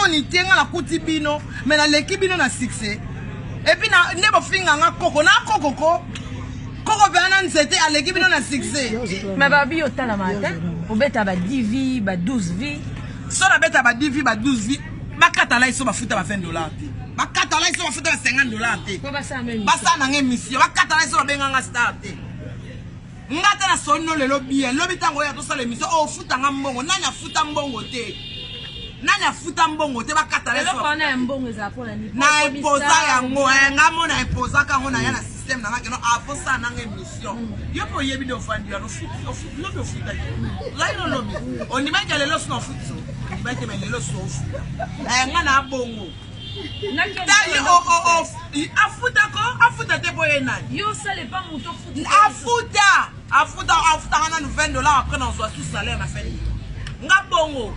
Soni te, nga nakuti bino mais naleki bino na succès. Et puis na nde bofinga nga koko na koko ko koko mpe na nzete aleki bino na succès. Mais babi otalama te, obeta ba 10 vie, ba 12 vie. So nabeta ba 10 vie, ba 12 vie, bakata lai so bafuta ba 20 $ te, bakata lai so bafuta ba 50 $ te. Po basala même. Basala nanga émission, bakata lai so babenganga star te. Nga te na soni no lelo bien, lobi ntango oyo tosala émission oyo ofutanga mbongo. Nani afuta mbongo te? Nani afuta mbongo te? Bakata lai so. Eloko wana ya mbongo ezala mpona nini? Na imposa yango, nga mo na imposaka yango na ya na système nanga keno avosala nanga émission. Yo mpe oyebi nde ofandi wana, lobi ofutaki ozali no, lobi ondimaki ya lelo so na ofuti so ondimaki te, mais lelo so ofuta. Nga na bongo tali afutako, afuta te mpo ye nani? Yo osala epa moto, ofuti. Afuta, afuta, afutaka nanu 20 $, après nazwa sous salaire na fin. Nga bongo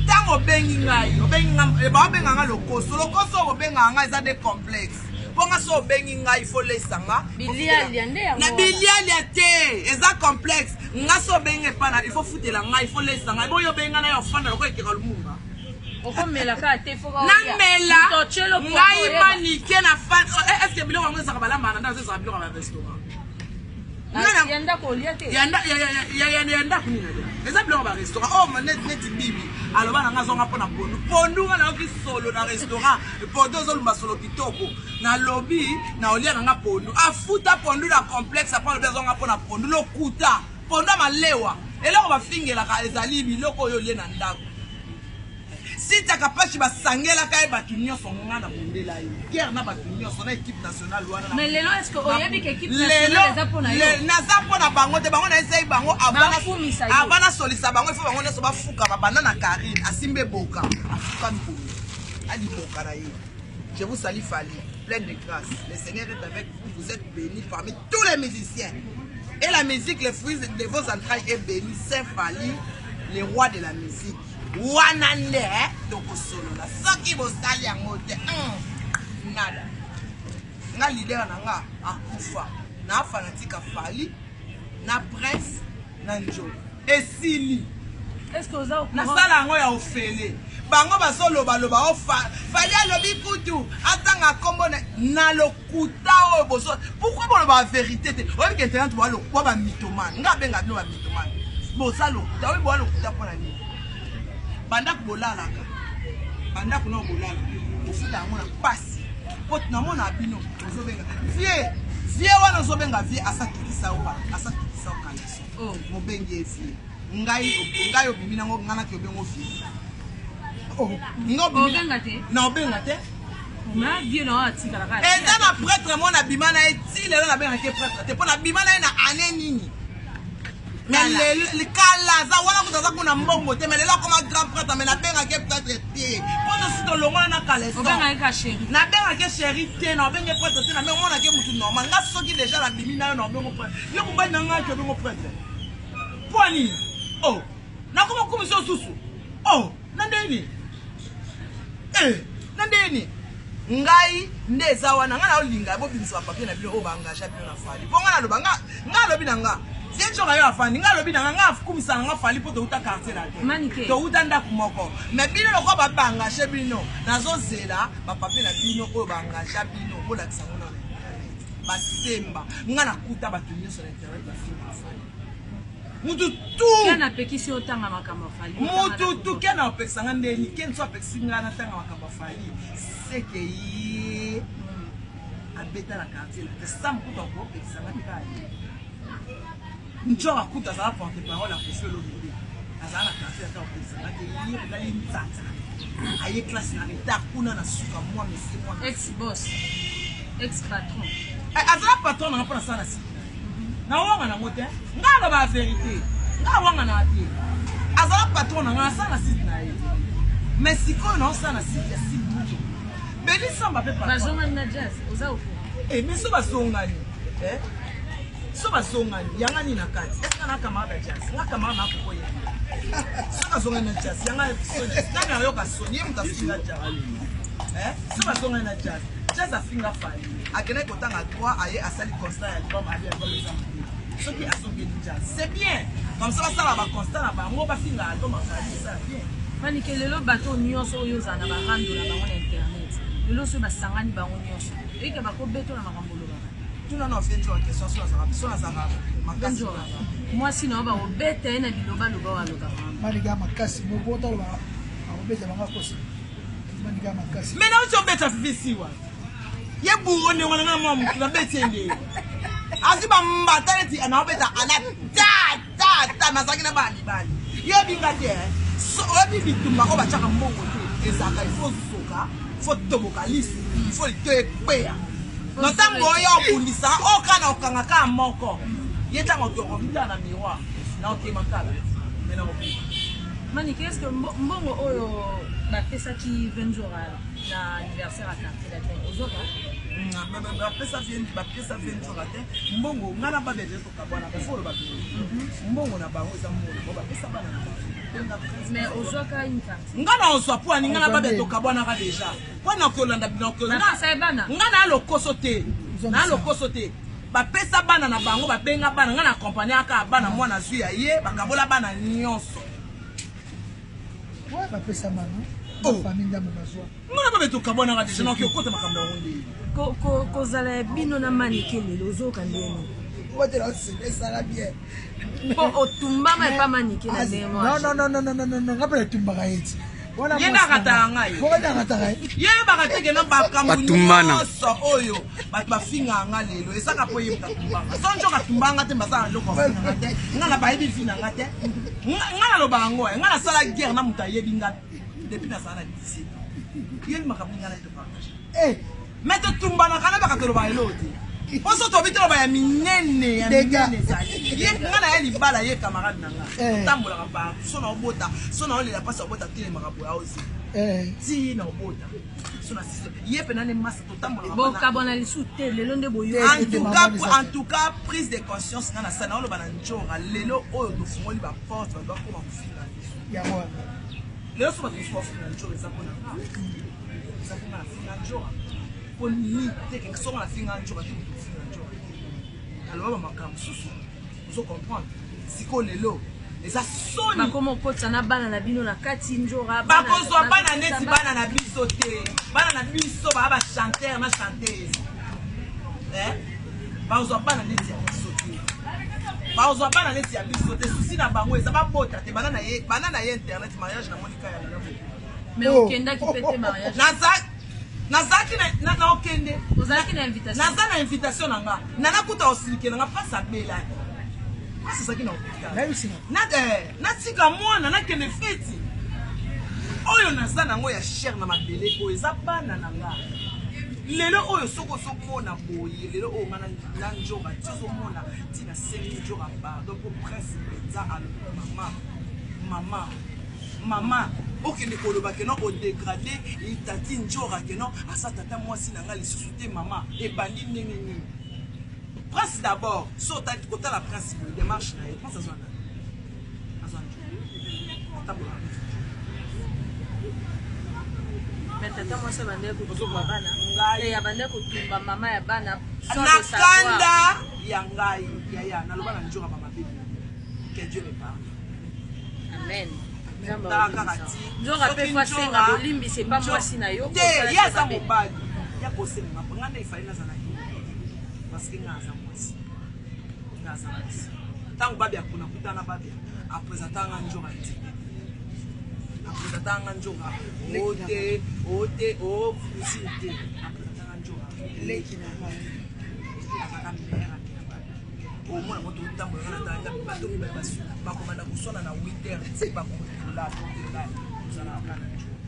ntango obengi ngai, obengi nga, baobenga nga lokoso. Lokoso oyo bobengaka nga eza de complexe, mpo nga so obengi ngai, ifo lesa nga. Bilialia nde yango na wana. Bilialia te, eza complexe. Nga so obengi epana, il faut futela ngai, il faut lesa ngai. Boyo obenga na yo, ofanda lokola ekeka lumumba. Okomela kaka te, fo Namela ngai manike na fan. Est ce que biloko yango ezalaka balambaka na ndako? Ezalaka biloko ya barestaurant. Ya ndako olia te. Ya ndako nini alia? Eza biloko ya barestaurant oyo neti bibi aloba na nga azonga mpo na pondu. Pondu nga nayoki solo na restaurant, pondu ozolumba solo kitoko. Nalobi na olia na nga pondu, afuta pondu na complexe. Apo alobi azonga mpo na pondu, lokuta. Pondu ya malewa, eloko bafingelaka ezali biloko oyo olie na ndako. Sitaka mpasi basangelaka ye bato nyonso, nga na bundela ye guerre na bato nyonso na équipe nationale wana. Mais lelo, est ce que oyebi ke équipe nationale eza mpo na yo? Naza mpo na bango te. Bango nayesai bango Bafumisa yo. avant nasolisa bango, ifo bango nyonso bafukama. Banda na Karine asimbi eboka, afukami boye, aliboka na ye. Je vous salue, Fally, pleine de grâce, le Seigneur est avec vous. Vous êtes bénis parmi tous les musiciens et la musique, le fruit de vos entrailles est béni. Saint Fally, le roi de la musique. Wana nde tokosolola. Soki bosali yango te, nada. Nga leader na nga akufa na fanatique Fally na Prince na Njo esili. Est ce que oza au courant? Nasala yango ya ofele. Bango bazolobaloba o Fally alobi kutu atanga nkombo na lokuta oyo bozo. Pourquoi bolobaka vérité te? Oyebi ke internet boa bamythomane. Nga abenga bino bamythomane, boza lokuta. Oyebi boa lokuta mpo na nini? Bandako bolalaka, bandako nao bolala, bofuta yango na pasi. Po namona bino ozobenga vie vie wana, ozobenga vie asakitisa yo, asakitisa yo kaleso. Oh. Mobengi ye vie. Ngai, ngai obimi nango, ngai naki obengo vie. Oh, nga obimi. Obenga te? Na obenga te. Ma vie na oyo atikala kaka. Eza na prêtre mo nabima na ye ti lelo, nabengaki ye prêtre te mpo nabima na ye na ane nini. Mais lelo kala aza wana kuta aza kuna mbongo te, mais lelo akoma grand prêtre, mais nabengaki ye prêtre te mpo tosi tolongola na caleçon. Obengaki ka chéri. Nabengaki chéri te, na obenge prêtre te. Na omonaki mutu normal. Nga soki déjà nabimi na yo, na obengo prêtre, yo mobali na ngai ki obengo prêtre mpo nini? O nakoma komisa osusu o na ndeni na ndeni ngai nde eza wana. Ngai naolinga bobimisa bapapier na bino oyo baengage bino na Fally, mpo ngai naloba, ngai alobi na nga vie nzoka yo afandi. Ngai alobi na nga, ngai akumisa na nga Fally mpo touta quartier na te. Manike. Touta ndako moko, mais bino lokola baengage bino, nazozela bapapier na bino oyo baengage bino, bolakisa ngo na internet. Basemba ngai nakuta bato nyonso na internet bafinga Fally, mutu tu. Ken apekisi yo otanga makambo ya Fally. Mutu tu. Ken apekisanga ndeni? Ken so apekisi ngai natanga makambo ya Fally, seke ye abeta na quartier na te. Sam kutu akopekisanga te, kaka ye njor akuta azala porte parole ya Kofi Olomide, azala na quartier ata opekisanga te. Ye mpenza ye nzanza aye classe na retard kuna na suka mwa monsieur mwa. Ex boss, ex patron. Azala patron nanga mpo nasala na site nawanga nango te. Nga aloba vérité, nga awanga na te. Azala patron na nga, asala na site na ye, mais sikoyo naosala na site ya Simuto Beli Samba mpe patron. Bazongani na jazz, oza au courant? Eh, mais so bazongani, eh? So bazongani, yanga nini na kati? Est ce que na camarade ya jazz, nga camarade na akoko ye? So bazongani na jazz, yanga soni nani ayoka soni? Ye moto afinga jazz, eh? So bazongani na jazz, jazz afinga Fally, akendaki kotanga droit, aye asali constat ya album, abi album eza mabe. Soki azongeli jazz, c'est bien, comme ça basala baconstat na bango, bafinga album afali, esala bien. Manike, lelo bato nyonso oyo ozala na barando na bango na internet, lelo soki basangani bango nyonso, eyike bakobeta na makambo olobaka. Tuna na ofie nzoka question so nazalaka, so nazalaka makasi. Nzoka mwasi na yo bakobeta ye na bilobaloba oyo alobaka. Manike makasi moko otaloba akobeta bango akosa. Manike makasi. Mais nauti obeta Fifi Siwa, ye buro nde wana, nga mwa motu nabeti ye nde azwi bambata neti naobeta ana ta ta ta. Nazalaki na bana mibali, yebi nga te. Oyebi bitumba oyo batiaka mbongo te, ezalaka ifo zoka, fo toboka lisu, ifo lito ekweya na ntango oyo obundisa oyo kaka na okanga kaka moko ye. Ntango okomitala na miroir na okema kala me na obima. Manike, est ce que mbongo oyo bapesaki Venjora na anniversaire ya Quartier Latin, ozwaka? Bapesa Venjora te mbongo. Ngai na babia tokabwana, bafo oloba mbongo na bango eza mbongo na bango, bapesa bana na bango. Mais ozwaka une partie? Nga na ozwa po ani? Nga na babia tokabwanaka déjà, mpo na kolanda. Bapesa ye bana? Nga na lokoso te, na lokoso te. Bapesa bana na bango, babenga bana. Nga na accompagne aka bana, mwana zwi ya ye, bakabola bana nyonso. Bapesa bana. Oh. Famille ndambo bazwa. Nga na babia tokabwanaka déjà, naoki okota makambo yango nde. Kozala ya bino na Manike lelo, ozoyoka ndenge? Obatela esala bien. Mpo otumbama epa Manike na ndenge? Non, non, non, non, non, non, non, nga mpe natumbaka ye ti. Ye nde akataka ngai. Akataka ye. Ye yebaka te kena makambo Batumbana. nyonso oyo bato bafingaka nga lelo ezaka mpo ye moto atumbanga. So nzoka atumbanga te, basala eloko afinganga te. Nga na bayebi vi na nga te. Nga naloba yango, nga nasala guerre na moto ayebi nga depuis nazala na 17 ans. Yebi makambo nga na ye topartage. Mais totumbanaka na baka, toloba eloko te, mpo so tobi toloba ya minene ya Dégâts. minene ezali. Ye nga na ye libala, ye camarade na nga. Totambolaka partout. So na obota, so na olela mpasi obota, telemaka boye, aozi ti na obota. So na sisi ye mpe nane masa, totambolaka. Bokabwana lisusu te lelo nde boyo? En Te, tout maman cas, Lisa. en tout cas, prise de conscience nga na sa naoloba na njora lelo oyo, tofungoli baporte, bato bakoma kofinga biso. Yango wana. Lelo so bato mosusu bafinga njora, eza mpona nga, eza mpo nga nafinga njora mpo nini te? Songo nafinga njora te, moto kofinga njora te, naloba bamakambo mosusu, ozo comprendre. Sikoyo lelo eza soni. Bakoma okotisa na bana na bino na kati, njora. Bakozwa bana neti bana na biso te. Bana na biso baa bachanteur na chanteuse. Bakozwa bana neti ya biso te, bakozwa bana neti ya biso te. Susi na bango eza babota te. Bana na ye, bana na ye internet mariage na Monika ya nana. Mais okendaki mpe te mariage? Nazalaki na okende. Ozalaki na invitation? Naza na invitation na nga. Nana kuta osilike na nga mpasi, abelaki mpasi, azalaki na hôpital. Nayebisi na. Natika mwana, nakende feti oyo naza nango ya chere na mabele oyo eza bana na nga. Lelo oyo soki ozomona boye, lelo oyo nga na njoka ti ozomona ntina sengi njoka pardon, mpo prince mpenza alobi: "Mama, mama, mama, okende koloba keno odégrade tati njora, keno aza tata mwasi na nga lisusu te." Mama, ebandi ndenge nini? Prince d'abord, so otali kotala prince boye, démarche na ye, prince azwa nani? Azwa njoka, atambola. Mais tata mwasi abandaki kotumba bana. Ngai. Abandaki kotumba mama ya bana sans Na le savoir. kanda ya ngai, yaya, naloba na njoka bamabe, que Dieu me parle. Amen. Nzambe Tala kaka aolimbisa. ti Nzoka mpe soki fo asenga bolimbisi epa mwasi na yo. Te, kosala ye te aza mabe. mobali ya kosenga nga nde ifali nazala ye, parce que nga aza mwasi, nga aza mwasi. Ntango babia kuna kutana, babia apresenta nga njoka te, apresenta nga njoka o te, o te, o cousine te, apresenta nga njoka. Leki na ngai. Azalaka meilleur ami na bato. Omona moto otambola na tanda, bato mibale bakomanda koswana na 8 heures ti bakola tokela, ozalaka na njoka.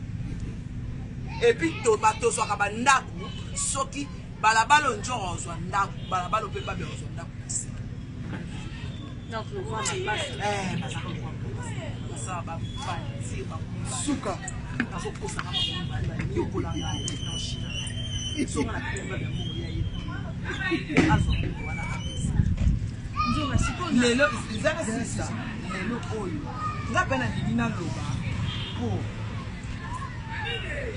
Et puis tozwaka bandako, soki balabala oyo njoka ozwa ndako, balabala mpe babe ozwa ndako na se. Donc lokwa mapasi. Bazaka lokwa, basala bapartir. Suka. Bazokosanga bango mibale, banyokola ngai na China. Songa na pemba ya mbongo ya ye, azwa mbongo wana, apesa. Nzoka sikoyo Lelo eza na sisa. Lelo oyo nga mpe nalingi naloba mpo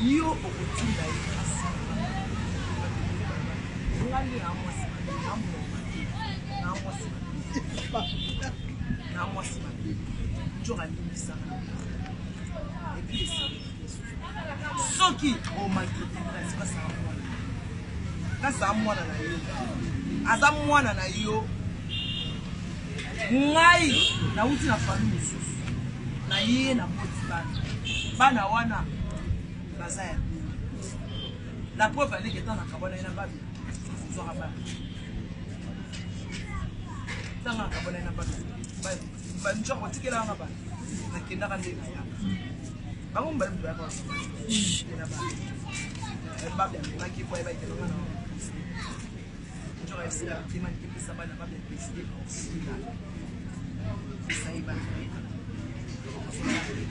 yo okotinda ye kasi nga nde na mwasi mabe, na monoko mabe, na mwasi mabe, na mwasi mabe. Nzoka alimbisaka. Et puis esili soki omaltraite prince basaka mwana prince aza mwana na yo, aza mwana na yo. Ngai nauti na famille mosusu na ye, naboti bana, bana wana baza ya bino. La preuve, aleki ata nakabwana ye na babi, ozwaka bana. Ntango nakabwana ye na babi, banjoko otikelaka nga bana, nakendaka nde na yaka bango mibale, moto bayaka na bana. Babi amemaki po ayeba ekelanga na njoko esila tema nikepesa bana. Babi adécider osila pesa ye bana,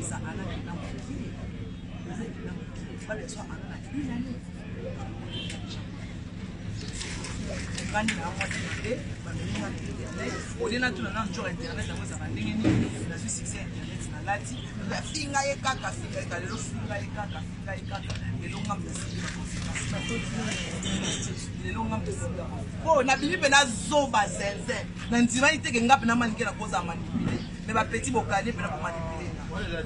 eza ana kenda mokie, eza kenda mokie. Babi azwa ana na une année bani na mwasi mabe, bamemi nga na internet. Olie natuna na nzora internet yango ezalaka ndenge nini? Nazwi succès internet, nalati, finga ye kaka, finga ye kaka lelo, finga ye kaka, finga ye kaka lelo. Ngambo nasili baconséquence lelo, ngambo nasili po nabimi mpe nazoba zinzin. Na ndimaki teke nga mpe namanike nakozala manipulé, mais bapeti bokanie mpe na komanipuler nga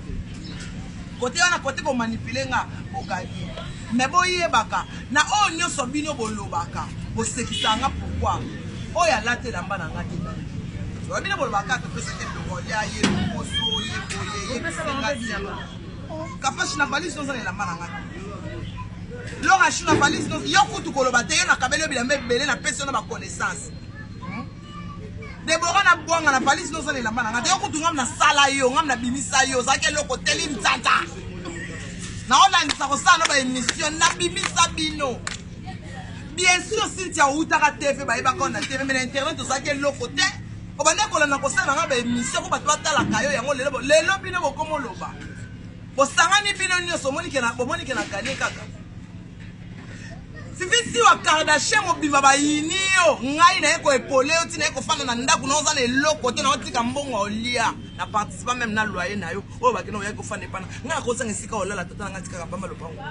kote wana, kote komanipuler nga bokanie. Mais boyebaka na oyo nyonso bino bolobaka, bosekisaka nga. Pourquoi oyo alata elamba na nga te? Nani bino bolobaka topesaki biloko lia ye lokoso ye boye ye kapashi na valise oza na elamba na nga te. Lora shi na valise yo kutu koloba te, yo nakabeli yo bilamba ebele, napesi yo na baconnaissance. Debora na bwanga na valise noza na elamba na nga te. Yo kutu ngam nasala yo, ngam nabimisa yo, ozalaki eloko teli nzanza, naolandisa kosala no baémission, nabimisa bino. Bien sûr, Cynthia outaka TV, bayebaka na TV, mais na internet ozalaki eloko te. Obandi kolanda kosala nanga baémission mpo bato batalaka yo. Yango lelo lelo bino bokoma oloba bosangani bino nyonso, bomonike na gagner kaka. Fifi Siwa Kardashian mobimba bayini yo. Ngai naye koepole yo, ntina ye kofanda na ndako na oza na eloko te, naotika mbongo olia na participa même na loyer na yo oyo bakende oyaki kofanda epana. Ngai nakozanga esika olala. Tata na ngai tikaka bamba lopango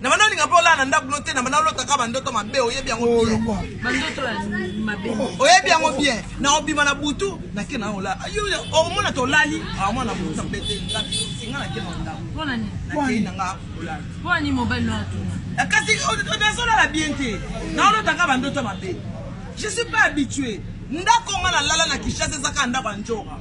na banda olinga mpe olala na ndako no te. Na banda olotaka bandoto mabe, oyebi yango bien. Bandoto ya mabe. Oyebi yango bien. Na obima na butu, nake na olala, omona tolali, omona na butu nabete nga, nake na ndako. Mpona nini? Nakei na nga olala. Mpona nini mobali no atuna? Kasi nazolala bien te, naolotaka bandoto mabe. Je suis pas habitué. Ndako nga nalala na Kinshasa ezaka ndako ya njoka.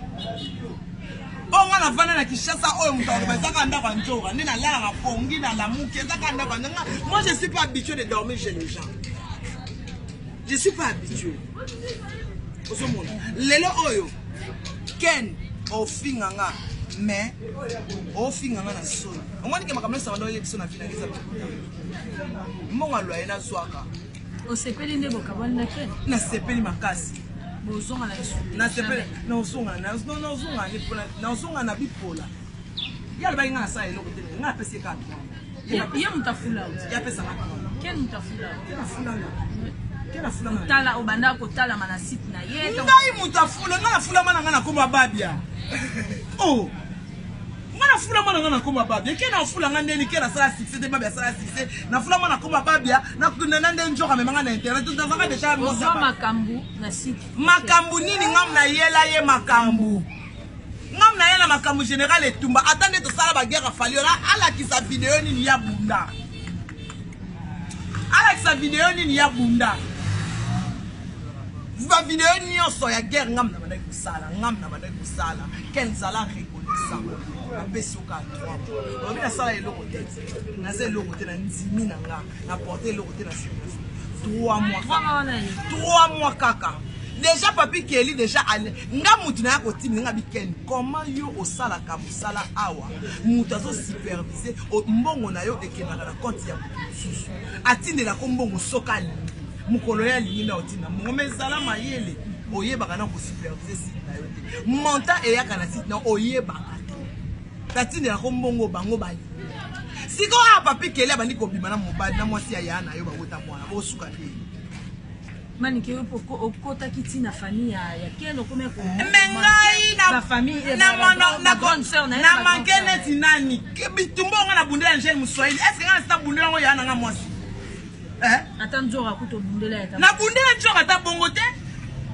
Oyo nga navanda na Kinshasa, oyo moto aloba ezaka ndako ya njoka nde nalalaka pongi, nalamuki ezaka ndako ya njoka. Moi, je suis pas habitué de dormir chez les gens, je suis pas habitué. Ozomona lelo oyo Ken ofinga nga, mais ofinga nga na soni. Omoni ke makambo nyonso banda oyebi biso na vie nanga eza lokuta. Mbongo alwaye nazwaka. Osepeli nde bokabwani na Ken? Nasepeli makasi. Bozonga na lisusu? Nasepeli. Nazonga nazonga na bipola. Ye alobaki nga nasala eloko te, nga apesi ye kaka. Ye moto afula? Ye apesanga. Ken moto afula? Ken afulanga, Ken afulanga. Tala, obanda kotalama na site na ye. Ngai moto afula nga, nafulama na nga nakoma babia. O nga nafulama na nga nakoma babia. Ke nafula nga ndeni? Ke nasala succès te, babia asala succès. Nafulama nakoma babia na nde nzoka amemanga na internet, nazanga déjà. Ozwa makambo na site. Makambo nini? Ngam nayela ye makambo, ngam nayela makambo général etumba. Ata nde tosala baguerre, afali wana alakisa video nini ya bunda, alakisa video nini ya bunda. Bavideo nyonso ya guerre ngam na bandaki kosala, ngam na bandaki kosala. Ken, zala reconnaissant. Bapesi yo kaka 3. Olobi nasala eloko te, naza eloko te, na ndimi na nga na porte eloko te na nsima. 3 mois, 3 mois kaka déjà. Papi Keli déjà nga mutu naya kotimela nga bikeni. Comment yo osalaka mosala awa, mutu azosupervise mbongo na yo ekendaka na compte ya motu mosusu, atindelako mbongo soki alingi, mokolo ye alingi nde otinda mbongo. Ma ezala mayele, oyebaka na kosupervise site na yo te. Montant eyaka na site na oyebaka te, batindelako mbongo bango balingi. Sikoyo awa Papi Keli abandi kobima na mobali na mwasi ya ya na yo, babota mwana, bosuka te. Manike, yo okotaki ntina famille ya Ken, okomi Me ngai na manke neti nani bitumba onga na bundela Angele Moswahili. Est ce que ngai nasita bundela yango ya nanga mwasi? Ata nzoka kuta obundela ya. Nabundela nzoka ata bongo te.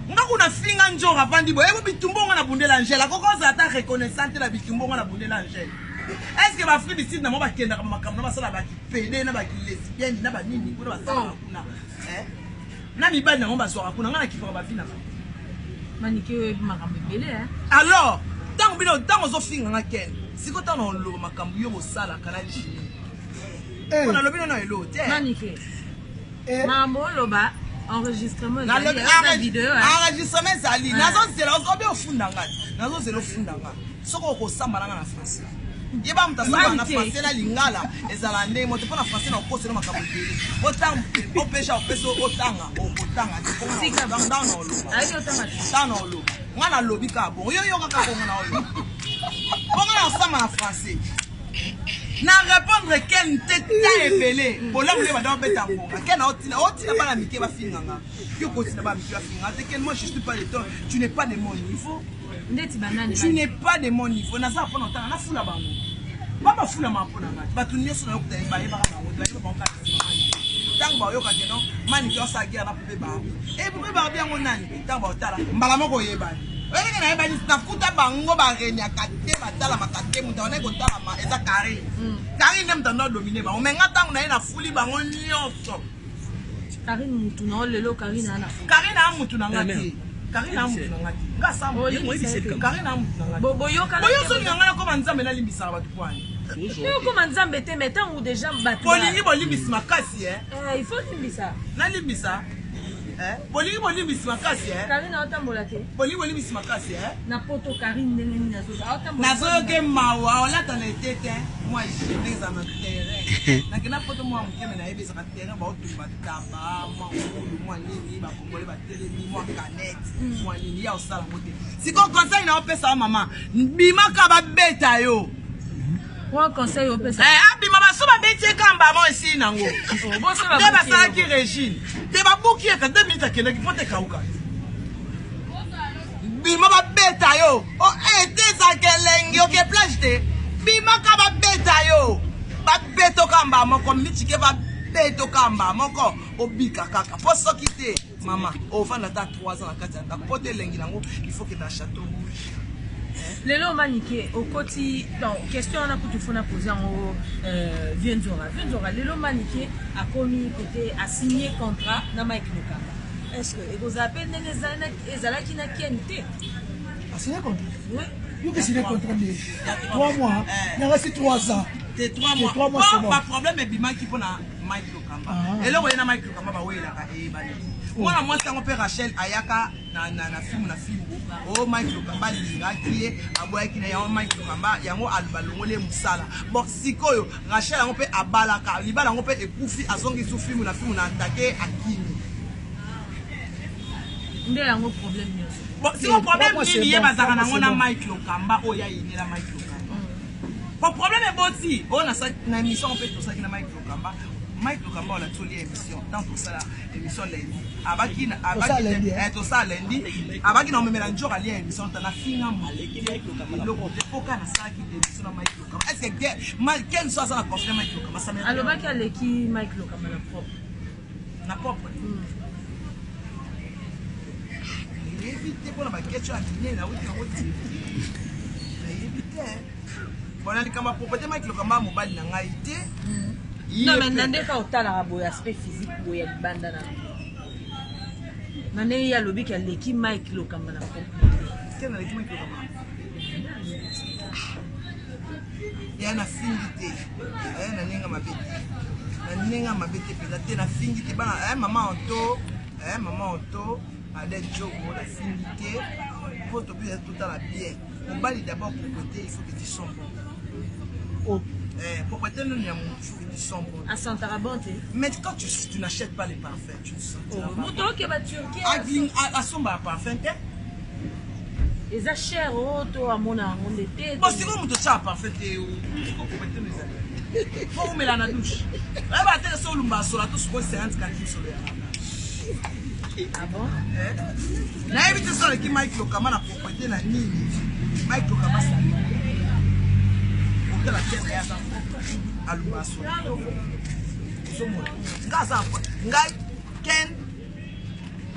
Nga kuna finga njora avandi boye ebo bitumba nga na bundela Angèle akoki ozala ata reconnaissant te na bitumba nga na bundela Angèle. Est-ce que ba Afrique du Sud na mo bakendaka makambo na basala ba kipede na ba kilesbienne na ba nini kuna basala kuna eh? Na mibali nango bazwaka kuna nga na kipaka ba vie na bango. Manike oyebi makambo ebele hein? Alors ntango bino ntango ozofinga nga ken sikoyo ntango na oloba makambo yo bosalaka na jimi mpo nalobi no na elo te Manike Eh. Makambo oloba enregistrement ezali enregistrement ezali nazozela obi ofunda nga nazozela ofunda nga soki okosamba nanga na français yeba moto asambaka na français na lingala ezala ndenge moto mpo na français na okosela makambo ebele otanga opesha opesa otanga okotanga te ntango na oloba ntango na oloba nga nalobi kaka bongo yo yoka kaka bongo na oloba bongo na osamba na français na répondre ken te ta ebele bolamu nde banda obeta ngonga ken otina otina bana mike bafinga nga yo kotina bana mike bafinga te ken moi je suis pas de toi tu n'es pas de mon niveau ndeti banani tu n'es pas de mon niveau naza mpona otanga nafula bango ba bafulama mpo na ngai bato nyonso nayokuta bayebaka bango bayeba bango kaka ntango bayoka ke non manike osala guerre na poupée Barbie e poupée Barbie yango nani ntango baotala mbala moko oyebani oyebike nayebani nakuta bango baregnaka te batalamaka te moto abandaki kotalama eza Karine mm. Karine nde moto ando domine bango me nga ntango na ye nafuli bango nyonso Karine mutu na lelo Karine ana Karine a mutu na nga te Karine a mutu na nga te nga sa Karine a mutu na nga te boyoka boyosolinga nga nakoma nzambe nalimbisaka bato pwani okoma nzambe te mais ntango déjà bato bolingi bolimbisi makasi eh, il faut limbisa nalimbisa Eh, bolingi bolimbisi makasi eh. Karine aotambola te. Bolingi bolimbisi makasi eh. Na poto Karine ndenge nini azotambola. Nazoyoke mawa olata na etete mwa jete eza na terrain. Nakenda poto mwa moke me nayebi ezaka terrain baotumba taba mwa ngulu mwa nini bakongole batelemi mwa canette mwa nini ya osala yango te. Sikoyo conseil na opesa wa mama bimaka babeta yo. Mwa conseil opesa. Eh, abima baso babeti ye kamba mo esili nango. Oh, Nde basalaki Regine. Te babuki ye ka 2 minutes akendaki mpo te kauka. Bima babeta yo. Oh, eh, te ezalaka elengi oke plage te. Bimaka babeta yo. Babeto kamba moko mitike babeto kamba moko obika kaka. Po soki te mama ovanda ata 3 ans na kati ya ndako po te elengi nango il faut kenda chateau rouge. Lelo Manike okoti donc question wana kutu fona pose yango euh, vieux Nzora vieux Nzora lelo Manike akomi kote a signé contrat na Mike Lokamba est-ce que ekozala mpe ndenge ezalaki na Ken te a signé contrat oui yo ke signé contrat nde 3 mois yanga si 3 ans te 3 mois 3 mois c'est bon ba problème ebimaki mpona Mike Lokamba eloko ye na Mike Lokamba bawelaka eyebani mwana mwasi yango mpe Rachel ayaka na, na, na filme na fimbu o oh, Mike Lokamba alingaki ye aboyaki na yango Mike Lokamba yango balongoli ye mosala bon sikoyo Rachel yango mpe abalaka libala yango mpe ekufi azongi su filme na filme na atake akimi nde yango problème nyonso bon sikoyo problème nini ye bazalaka nango na Mike Lokamba oyo ayinela Mike Lokamba bon problème eboti oyo na émission mpe tosalaki na Mike Lokamba Mike Lokamba olati olia émission ntango tosala émission lundi abaki na abaki eh tosala lundi abaki na omemela njoka alia émission ta na finga eloko te mpo kaka nasalaki émission na Mike Lokamba est ce que quel soit aza na conflit Mike Lokamba ça alobaki aleki Mike Lokamba na propre na propre nayebi te mpona baketio ya minene nauti yango te nayebi te bona likambo ya propreté Mike Lokamba mobali na ngai te non mais na ndenge otalaka boye aspect physique boye ya libanda na na ndenge ye alobiki aleki Mike Lokamba na te naleki Mike Lokamba ya nafingi te na ndenge mabe te na ndenge mabe te mpenza te nafingi te bana mama onto mama onto Adèle Djogo nafingi te mpo topesa totala bien mobali d'abord propreté il faut que tu sens bon oh. Eh, propreté nini ya motu il faut que tu sens bon asentaka bon te mais quand tu, tu n'achètes pas les parfums tu ne sentiras oh, pas moto okeba Turquie asombaka parfum te eza cher oyo to amona yango nde te bon sikoyo moto otyaka parfum te propreté no ezali fo omela na douche oyeba te so olumba sola to sikoyo 50 kaki solo ya Ah bon? Nayebi te so aleki Mike Lokamba na propreté na nini. Mike Lokamba sali. Otala te na ye aza alumba solo. Ozomona. Nga aza ngai Ken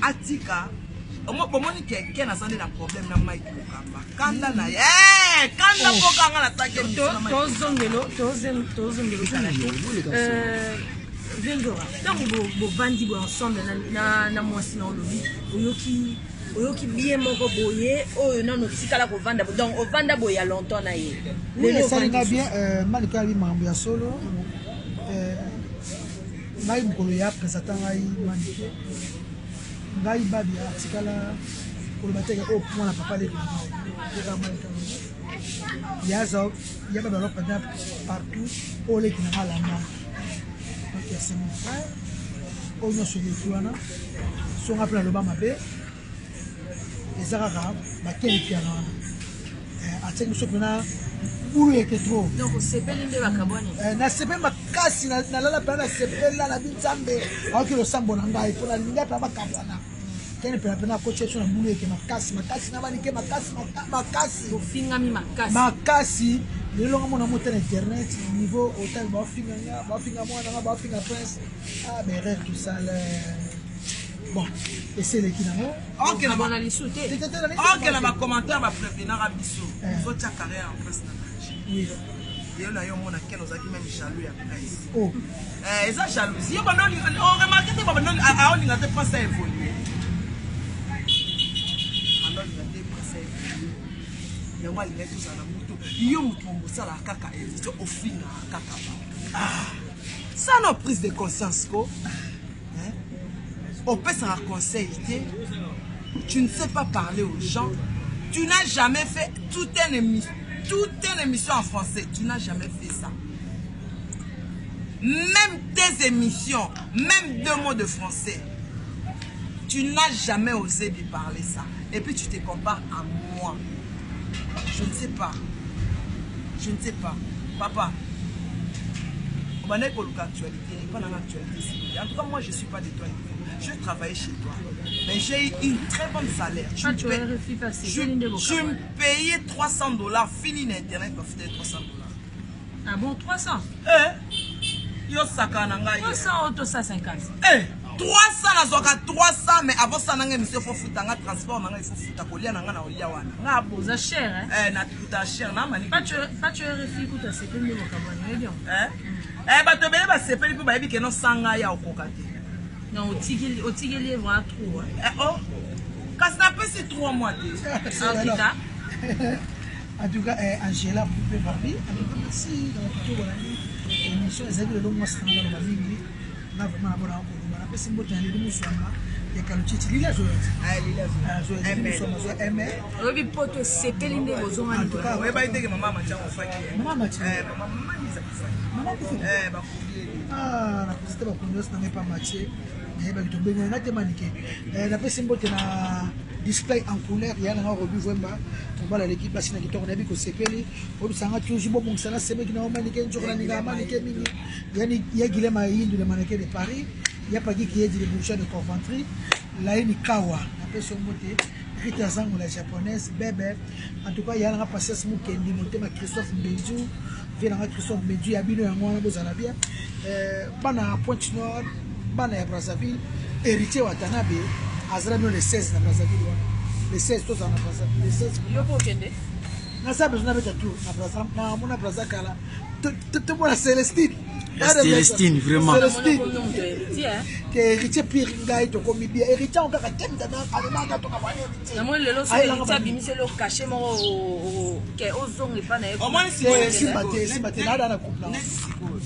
atika Bomoni ke Ken aza nde na problème na Mike Lokamba. Kanda na ye. Eh, kanda mpoka nga nataki émission na Mike. Tozongelo, tozongelo kala te. Vengora, ntango bovandi boye ensemble na mwasi na olobi, oyoki bien moko boye oyo nano otikala kovanda, donc ovanda boye ya longtemps na ye. Oui, esalinga bien. Malika abi makambo ya solo. Ngai mokolo ya présenta ngai Manike, ngai babi atikala koloba teke oyo mwana papa leki na ngai teka Malika yaza ya babi alo présenta partout oyo leki na ngai alanda. Donc c'est mon frère. Oyo nyonso eleki wana, songa mpe naloba mabe, eza kaka bakeli piana wana atiaki biso mpena bulu eke trop. Donc osepeli nde bakabwani? Nasepeli makasi, nalala mpena, nasepela na binzambe, aoki losambo na ngai mpo nalinga mpena bakabwana. Kene mpena mpena akotia biso na bulu eke makasi makasi na banike makasi makasi. Ofingami makasi. Makasi. Lelo nga mona mota na internet, niveau otali, baofinga nga, baofinga mwana nga, baofinga prince. Ah, berere, tout ça là. Bon, ese eleki nango. Bona lisu te. Ok, na bacommentaire baprévenaka biso ozotia carrière en presse na danger. Yo na yo omona Ken ozalaki même jaloux ya prince. Oh. Eza jalousie. Yo bando oremarquer te, bando aolinga te prince aévolue, bando olinga te prince aévolue. Yango alingaki tozala na mutu. Yo motu osalaka kaka émission, ofingaka kaka ba ça no prise de conscience ko opesaka conseil te. Tu ne sais pas parler aux gens, tu n'as jamais fait toute une émission en français, tu n'as jamais fait ça. Même tes émissions, même deux mots de français, tu n'as jamais osé de parler ça. Et puis tu te compares à moi. Je ne sais pas, je ne sais pas, papa. Obandaki koluka actualité epa nanga, actualité. En tout cas, moi, je suis pas de toi. Je travaillais chez toi, mais j'ai eu une très bonne salaire. Tu, ah, me, tu, tu me payais 300 $ fini na internet, bafuta 300 $. Ah bon, 300? Eh, yo saka na ngai. 300 ou 250? Eh, 300, nazwaka 300, mais avant ça nanga émission, faut futa nga transport na ngai, faut futa kolia na nga na olia wana nga. Oza cher, hein? Eh, nakuta cher na mani. Pacho RFI kuta sepeli nde bokabwani, oyebi yango? Eh, eh, bato ebele basepeli mpo bayebi keno sanga ya okoka te. Non, otikeli ye vraiment trop, hein? Eh, oh, kasi napesi 3 mois te. En tout cas. En tout cas, eh, Angela Poupée Barbie, en tout cas, merci. Donc kitoko nani émission ezalaki lelo. Mwasi na nga, naloba mingi nga vraiment nabona koloba. Napesi mbote na Lili Muswanga ya Kalutiti, Lili azoya Muswanga azoya m. Oyebi poto esepeli nde bozongani. Oyebaki teke mama Matiango ofaki? Mama Matia? Mama Liza kufaki. Mama kufi? Bakufi. Ah, napesi te bakondosi na ngai pa Matie, nayebaki tobengani na te Manike. Napesi mbote na display en couleur ya nanga Robi Vwemba, mobali aleki basi na kitoko. Nayebi kosepeli oyebisanga toujours bobongisa na semeki na yo Manike nzoko na lingaka Manike mingi. Yani ya Guilema Yindu, le mannequin de Paris, ya Paki Kiyedi, le bourgeois de Coventry, Laini Kawa, napesi yo mbote. Rita Zango, la japonaise bebe. En tout cas, ya nanga Patience Mukendi motema, Christophe Mbenzu, vie nanga Christophe Mbenzu ya bino yango wana. Bozala bien, bana ya Pointe Noire, bana ya Brazzaville. Héritier Watanabe azala bino le 16 na Brazzaville wana. Le 16 tozala na Brazzaville, le 16. Yo mpo okende? Naza besoin nabeta tour na Braza, namona Braza kala. Tomona Célestine. Célestine, vraiment. Célestine ke héritier pire ngai tokomi bien. Héritier yango kaka temta alemaka tokabwana héritier. Namoni lelo so héritier abimiseli o cachet moko ke ozonga epa na ye. Omoni sikoyo? Simba te, simba te, naada na couple. Neti sikoyo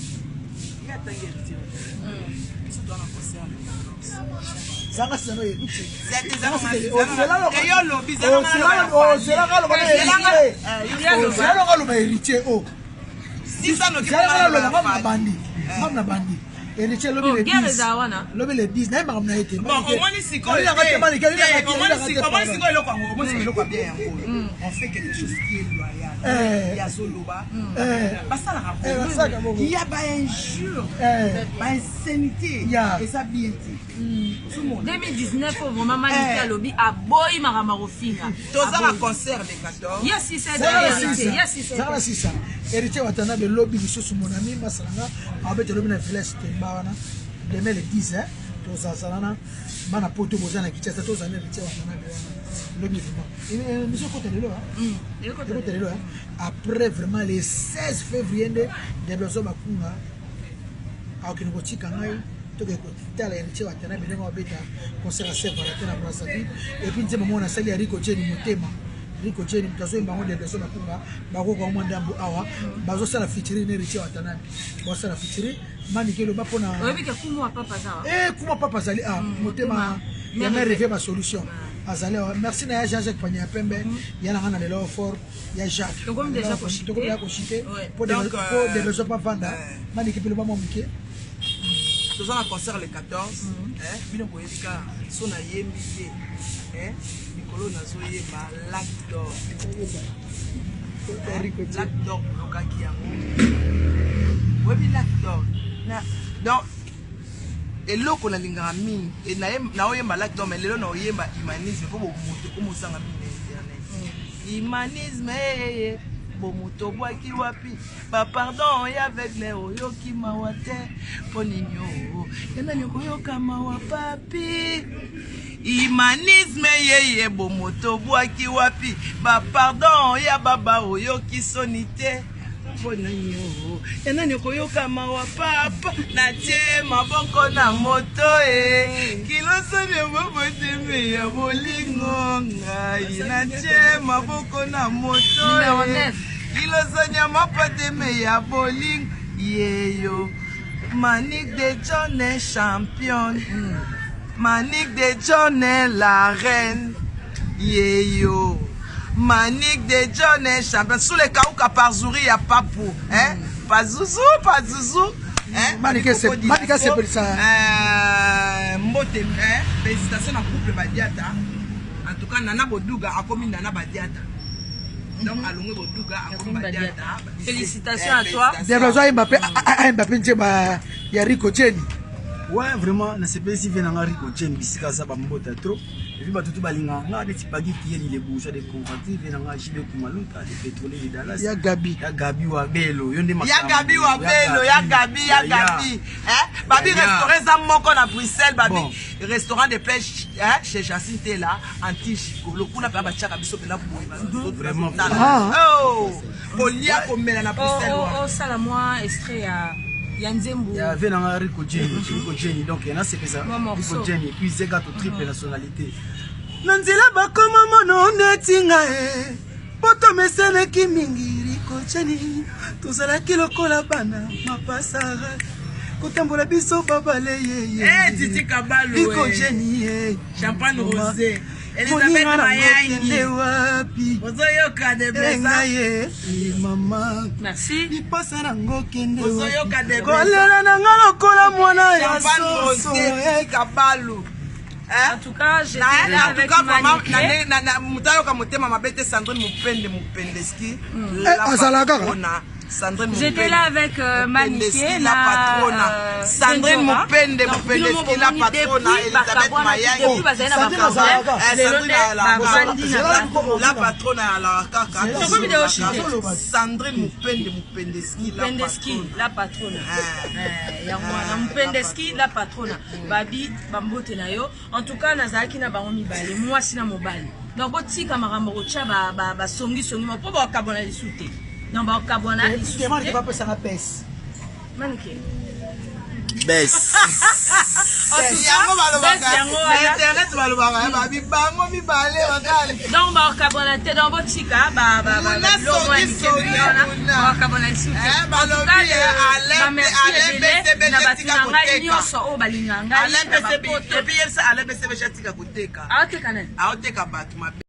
ye atangi héritier, biso toza na concert le 14. Zanga sino héritier. Yo lobi. Ozelaka loba héritier, ozelaka loba héritier o zelaka loba ngam na bandi, ngam na bandi héritier lobi le 10, lobi le 10 naye makambo na ye te. Omoni sikoyo eloko yango, omoni sikoyo eloko ya bien yango, on fait quelque chose qui est loyal. Yazoloba basalaka ya bainjure, bainsanité, eza bien te. 2019 oyo vraiment Manike alobi aboyi makambo ya kofinga. Toza na concert le 14. Ya sisa. Zala sisa héritier Watanabe lobi lisusu, mon ami masalanga abeta lobi na village Temba wana, demain le 10. Tozazala na bana poto, boza na Kinshasa, tozala na Héritier Watanabe wana lobi. Vraiment, émission ekota lelo, ekota lelo. Après, vraiment, le 16 février nde Deblazo Bakunga akokende kotika ngai, tokende kotala Héritier Watanabe ndenge babeta concert ya Saint Valentin na Brazzaville. Et puis nzembo moko nasali ya Rico Jeni, motema Rico Jeni, moto azoyemba yango Deblazo Bakunga, bakoka mwa ndambo awa, bazosala featuring na Héritier Watanabe, bazosala featuring. Manike, eloba mpona kuma papa azali a motema ya mare revie basolution azali awa. Merci na ya Jean Jacques Panya ya pembe, ya nanga na lelo fort ya Jacques. Tokomi ya koshite po de besoin pa vanda. Manike mpe loba mwa moke. Toza na concert le 14. Bino boyebi kaka so nayembi te likolo, nazoyemba Lac d'Or. Lac d'Or, boyokaki yango, oyebi Lac d'Or. Donc eloko nalingaka mingi, naoyemba Lac d'Or, mais lelo naoyemba humanisme, mpo bomoto ekomosanga mingi na internet. Humanisme eyeye, bomoto obwaki wapi? Bapardon ya aveugle, oyoki mawa te mpo nini? O ya nani okoyoka mawa papi? Humanisme yeye, bomoto obwaki wapi? Bapardon ya baba, oyoki soni te mpo nani? O ya nani okoyoka mawa papa? Natie maboko na moto e kilosoni oboboteme ya bolingo ngai, natie maboko na moto e kilosoni ya mapateme ya bolingo yeyo. Manique de John est championne, Manique de John est la reine yeyo. Manique de John est championne sous les kauka par Zuri ya papu, hein, pazuzu pazuzu, hein. Manike asepelisa. Mbote, hein, félicitations na couple Badiata. En tout cas, Nana Boduga akomi Nana Badiata, donc alongwe Boduga, akomi Badiata. Félicitations à toi. Deblazo ayemba mpe, ayemba mpe nzembo ya Rico Jeni. Ouais, vraiment, nasepelisi vie nanga Rico Jeni bisika aza, bambota trop. Et puis bato tu balingaka nga neti Pagi Kiyeli, le bourgeois de Conventry, vie nanga JB Kumaluta, le pétrolier de Dallas. Ya Gabi. Ya Gabi Wabelo, yo nde. Ya Gabi Wabelo, ya Gabi, ya Gabi, hein? Babi, restaurant eza moko na Bruxelles, babi restaurant de pêche, hein, chez Jacinthe là, anti gigolo kuna mpe batiaka biso mpena boye. Vraiment. Oh, kolia komela na Bruxelles. Osala mwa extrait ya nzembo. Ya ve nanga Rico Jenny, Rico Jenny, donc nasepesa Mwa morceau. Rico Jenny et puis Zega to triple nationalité na nzela bakoma mono neti ngai po tomesenaki mingi. Rico Jenny, tozalaki lokola bana mapasara kotambola biso babale yeye. Eh, Titi Kabalu. Rico eh. Jenny ye. Champagne rosé, Elizabeth Mayangi. Wapi? Ozoyoka de Enga ye mama. Merci. Lipasa nango kende. Ozoyoka de Kolela nanga lokola mwana ya Champagne soso. rosé, Titi Kabalu. En tout cas, j'étais là En tout avec cas, vraiment, Maniké. moto ayoka motema mabe te. Sandrine Mopende, Mopendeski. Eh, azala kaka. Sandrine. J'étais là avec Maniké, la patrona. Sandrine Mopende, Mopendeski, la patrona. Elisabeth Mayangi. Sandrine azalaka. Sandrine, la patrona alaka kaka. Sandrine Mopende, Mopendeski, la Mpendeski patrona. La patrona. Yango wana, Mpendeski la patrona, babi bambote na yo. En tout cas, nazalaki na bango mibale, mwasi na mobali. Donc botika makambo kotya basongisongi mpo bakabwana lisu te. Donc bakabwana lisusu Manike te. bapesanga pese. Manike. Bes. Yango balobaka yango na wana. internet, balobaka babi bango mibale bakali. Donc bakabwana te. Donc botika Muna songi songi, muna. bakabwana lisusu te. Eh, balobi, eh, Alain Bamerci Alain ebele BCBG na bato tika na ngai koteka. nyonso oyo balingaka ngai Alain na BCB bapoto. et puis yebisa Alain BCBG atika koteka. Aoteka nani? Aoteka bato mabe.